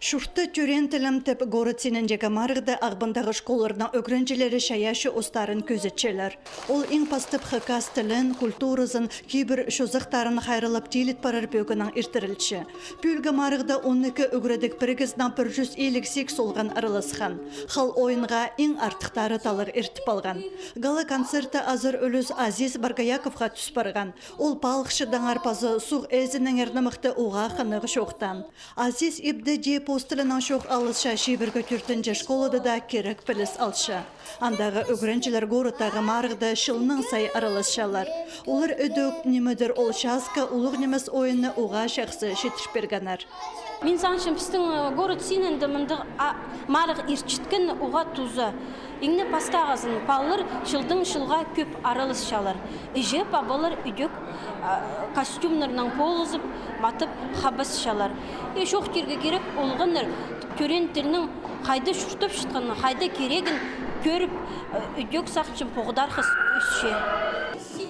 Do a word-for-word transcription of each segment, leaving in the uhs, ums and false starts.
Чуртта тӧреен тілім тіп город синіндегі марығда Ағбандағы школаларның ӱгренҷілері чайаачы устарын кӧзітчелер. Ол иң пастап хакас тілін, культуразын, кибір чозахтарын хайраллап тиліт парар пӧгінең иртірілче. Пӱӱлгі марығда он ікі ӱгредіг пірігізінең пір чӱс илиг сигіс олған араласхан. Хал ойынға иң артыхтары таллар иртіп алған. Гала-концертте азыр ӱлӱс Азиз Баргаяковха тӱс парған. Ол палыхчыдаңар паза суғ ээзінеңер нымахты уғаа хынығ чоохтаан. Азиз ибде дее пос тілінең чоох алысча, чибіргі тӧртінҷі школада даа кирек піліс алча. Андағы ӱгренҷілер городтағы марығда чылнаң сай араласчалар. Олар ідӧк «Ниме-дір ол часка» улуғ нимес ойынны уғаа чахсы читір пиргеннер. Мин санчам, пістің, э, город синінде мындағ, а, марығ иртчеткен уғаа туза. Иң не пастағызын, палалар чылдаң чылға кӧп араласчалар. Іҷе-пабалар ідӧк, а, костюмнарнаң полызып, матап хабасчалар. И чоохтирға кирек, олғаннар тӧреен тілнің хайда чуртапчатханын, хайда кирегін кӧріп, э, ідӧк сағынчам, поғдархас ӧсче.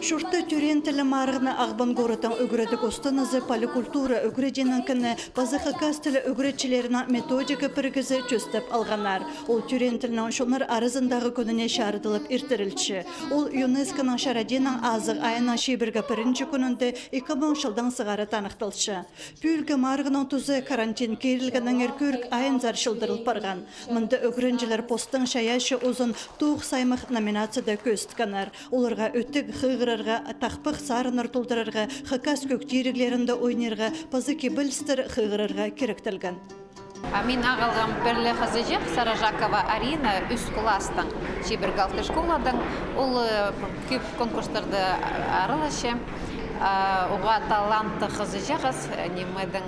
Чуртта тӧреен тілі марығны Ағбан городтың ӱгредіг устазы, поликультура ӱгредиинің кіні паза хакас тілі ӱгретчілерінің методика пірігізі тӧстеп алғаннар. Ол тӧреен тілнің чоннар аразындағы кӱніне чарыдылып иртірілче. Ол ЮНЕСКО-ның чарадиинаң азығ айының чибіргі пірінҷі кӱнінде ікі муң чылдаң сығара таныхталча. Пӱӱлгі марығның тузы карантин кирілгеннеңер кӧрік айынзар чылдырыл парған. Мында ӱгренҷілер постың чайаачы узын тоғыс аймах номинацияда кӧзіткеннер. Оларға ӧтік хығырарға, тахпах сарыннар толдырарға, хакас кӧг тиріглерінде ойнирға паза кибелістер хығырарға киректелген. А мин ағылғам пір ле хызыҷах, Саражакова Арина, ӱс класстың, чибіргі алты школадаң. Ол, э, кӧп конкурстарда араласча. А, уғаа талантты хызыҷағас, э, нимедең,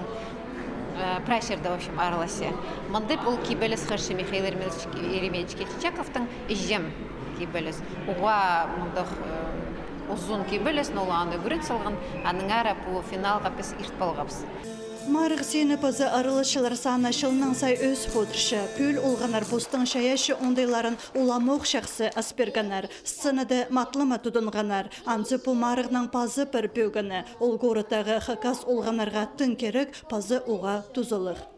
э, прай чирде, в общем, араласча. Мындағ ол кибеліс хығырча Михаил Еремеевич, Еремеевич Кильчичаковтың «Іҷем» кибеліс. Уғаа мындағ, э, узун кибеліс, но ол аны ӱгрен салған, аннаңар пу финалға піс ирт полғабыс. Марығ сині паза араласчылар саны чылнаң сай ӧсіп одырча. Пӱӱл олғаннар постың чайаачы оңдайларын уламох чахсы ас пиргеннер, сценада матлама тудынғаннар. Анзы пу марығның паза пір пӧгіні. Ол городтағы хакас олғаннарға тың кирек паза уғаа тузалығ.